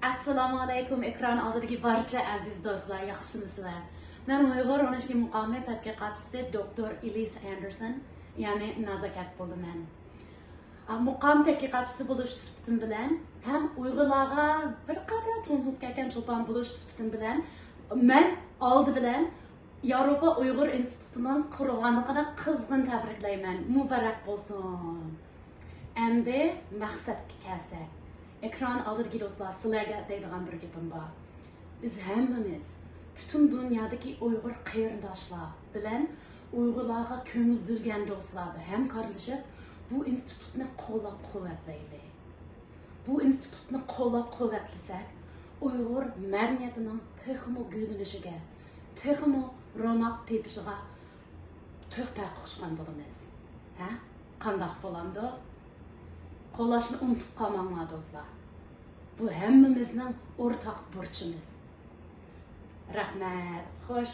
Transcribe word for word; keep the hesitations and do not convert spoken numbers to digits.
ئەسسالامۇ ئەلەيكۇم، ئېكران ئالدىدىكى بارچە ئەزىز دوستلار، ياخشىمۇسىلەر؟ مەن ئۇيغۇر ئون ئىككى مۇقامى تەتقىقاتچىسى دوكتور ئېلىسا ئاندېرسون، يەنى نازاكەت بولدۇم مەن. مۇقام تەتقىقاتچىسى بولۇش سۈپىتىم بىلەن ھەم ئۇيغۇرلارغا بىر قەدەر تونۇلۇپ كەلگەن چولپان بولۇش سۈپىتىم بىلەن مەن ئالدى بىلەن ياۋروپا ئۇيغۇر ئىنستىتۇتىنىڭ قۇرۇلغانلىقىنى قىزغىن تەبرىكلەيمەن. مۇبارەك بولسۇن! ئەمدى مەقسەتكە كەلسەك، ئېكران ئالدىدىكى دوستلار، سىلەرگە دەيدىغان بىر گېپىم بار. بىز ھەممىمىز پۈتۈن دۇنيادىكى ئۇيغۇر قېرىنداشلار بىلەن ئۇيغۇرلارغا كۆڭۈل بۆلگەن دوستلار بىلەن ھەمكارلىشىپ، بۇ ئىنستىتۇتنى قوللاپ قۇۋۋەتلەيلى. بۇ ئىنستىتۇتنى قوللاپ قۇۋۋەتلىسەك، ئۇيغۇر مەدەنىيىتىنىڭ تېخىمۇ گۈللىنىشىگە، تېخىمۇ روناق تېپىشىغا تۆھپە قوشقان بولىمىز. ھە؟ قانداق بولامدۇ؟ قوللاشنى ئۇنتۇپ قالماڭلار دوستلار. بۇ ھەممىمىزنىڭ ئورتاق بۇرچىمىز. رەھمەت، خوش.